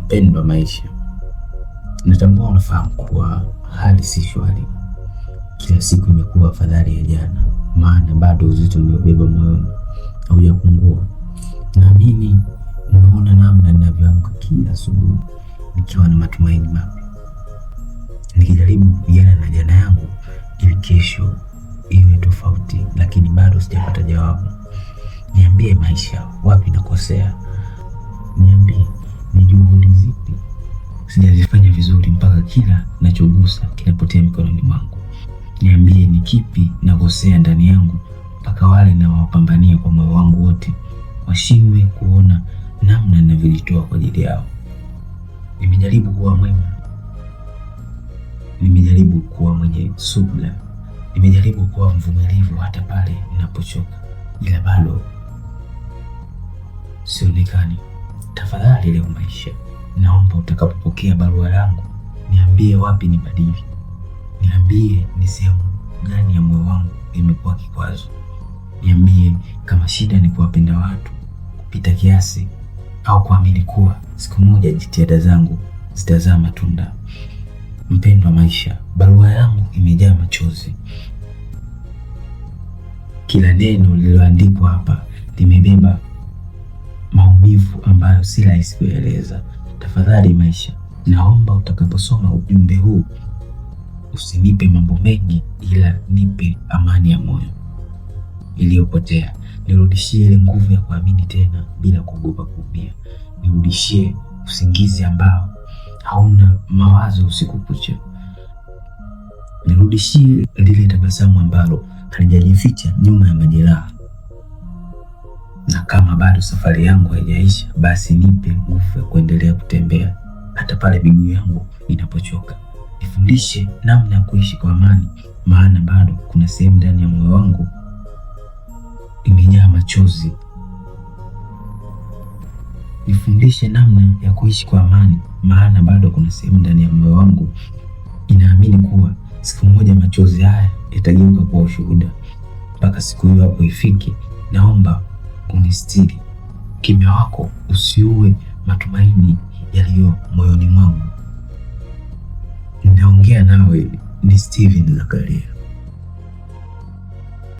Mpendwa maisha, natambua unafahamu kuwa hali si shwari. Kila siku imekuwa afadhali ya jana, maana bado uzito uliobeba moyoni haujapungua. Naamini umeona namna ninavyoamka kila asubuhi nikiwa na matumaini mapya, nikijaribu kupigana na jana yangu ili kesho iwe tofauti, lakini bado sijapata jawabu. Niambie maisha, wapi nakosea? Niambie ni juhudi zipi sijazifanya vizuri mpaka kila nachogusa kinapotea mikononi mwangu. Niambie ni kipi nakosea ndani yangu mpaka wale nawapambania kwa moyo wangu wote washindwe kuona namna ninavyojitoa kwa ajili yao. Nimejaribu kuwa mwema, nimejaribu kuwa mwenye subira, nimejaribu kuwa mvumilivu hata pale ninapochoka, ila bado sionekani. Tafadhali leo maisha, naomba utakapopokea barua yangu niambie wapi nibadili, niambie ni sehemu gani ya moyo wangu imekuwa kikwazo, niambie kama shida ni kuwapenda watu kupita kiasi au kuamini kuwa siku moja jitihada zangu zitazaa matunda. Mpendwa maisha, barua yangu imejaa machozi. Kila neno lililoandikwa hapa limebeba maumivu ambayo si rahisi kueleza. Tafadhali maisha, naomba utakaposoma ujumbe huu usinipe mambo mengi, ila nipe amani ya moyo iliyopotea. Nirudishie ile nguvu ya kuamini tena bila kuogopa kuumia. Nirudishie usingizi ambao hauna mawazo usiku kucha. Nirudishie lile tabasamu ambalo halijajificha nyuma ya majeraha. Na kama bado safari yangu haijaisha, basi nipe nguvu ya kuendelea kutembea hata pale miguu yangu inapochoka. Nifundishe namna ya kuishi kwa amani, maana bado kuna sehemu ndani ya moyo wangu imejaa machozi. Nifundishe namna ya kuishi kwa amani, maana bado kuna sehemu ndani ya moyo wangu inaamini kuwa siku moja machozi haya yatageuka kuwa ushuhuda. Mpaka siku hiyo hapo ifike, naomba unistiri. Kimya wako usiue matumaini yaliyo moyoni mwangu. Ninaongea nawe ni Steven Zakaria.